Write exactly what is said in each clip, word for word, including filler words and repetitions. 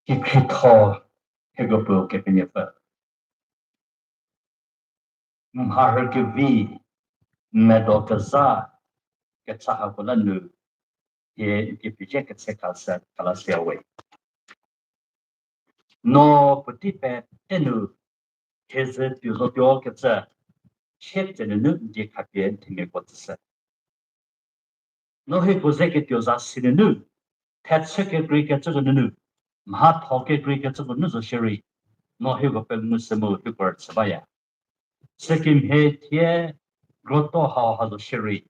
Kikritho hieko Puo Kepenuopfü. Mharhü kevi, medo kezha, kecha hako la nu, hie n kepezhie ketse kase kala sia we. No puotei pete nu, hie ze tuo zo tuo kecü, chie tse nunu n die khapie n themiako tsüshü. No hieko ze ketuo za si nunu, thechü kekrei kecüko nunu, mhatho kekrei kecüko nu zo shierei, no hieko pengu sü mu hieko rüchü baya. Sükemhie thie groto hau ha zo shierei,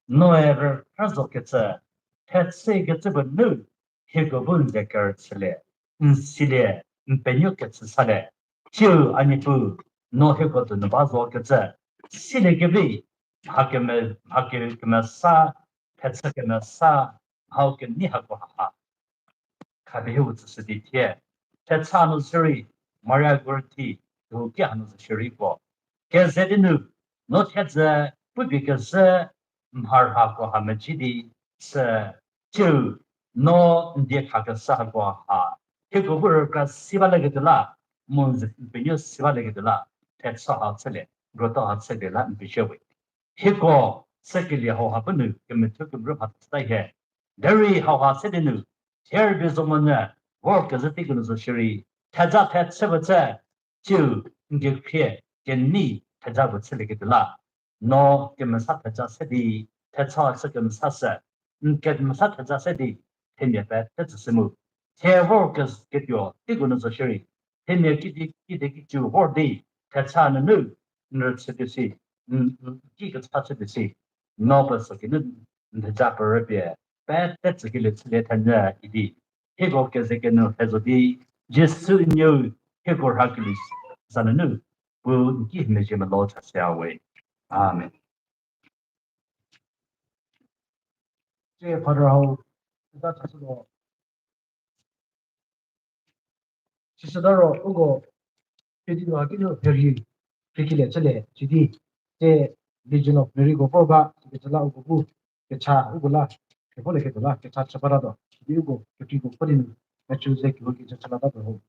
noe rükrü zo kecü, thechü kecüko nu, hieko bu n ze kerüchülie, n silie, n penuo kechü salie, ciu a Niepuu, no hieko donu ba zo kecü, silie kevi, mha keme-, mha ke-, kemesa, thechü kemesa, mhau kenei hako haha. Khapie hieu tsüshü di thie, thecha nu shierei, Maria Gorthi, Ruki hanu zo shierei ko. Keze di nu, no thie ze, pubi kezhü, mharhako ha meci di, sü, ciu, no n die khakeshü hako ha, hieko bu rükra si balieketuo la, mu n penuo si balieketuo la, thecha ha chülie, groto ha chülie la n pezie we. Hieko, sükelie hau ha bu nu, kemethuo kemrü mha tsüta hie. Derei hau ha se di nu, thie rübei zo monyü, vor kezhü teiko nu zo shierei, theja thechü bacü, ciu, n kekhrie, kenei, theja bacülieketuo la. No kemesa theja se di, thecha sü kemesa sü, n kemesa theja se di, themia pete tsüshü mu. Thie vor ke-, ketuo teiko nu zo shierei, themia kidi, kidi kicu vor di, thecha nunu, n rüchü di si, n, n, ki kecha chü di si, no pesü ki nu, n theja perüpie, pete tsükelie chülie thenyü idi. Hieko kezekenu hezo di, Jisu nuou, hieko rhakelie za nunu, Puo n ki hie mezhie melo chashüya we. Amen. Tsie Father hau, ita chashülo. Sisütaro uko, kedi no kinu heri, krikelie chülie, sidi, tsie Legion of Mary ko vor ba, sikecü la uko bu, kecha uko la, kevolieketuo la, kecha chü batatuo, sidi uko, kekiko kodi nu, mechu ze kiko kecü chü latatuo ho.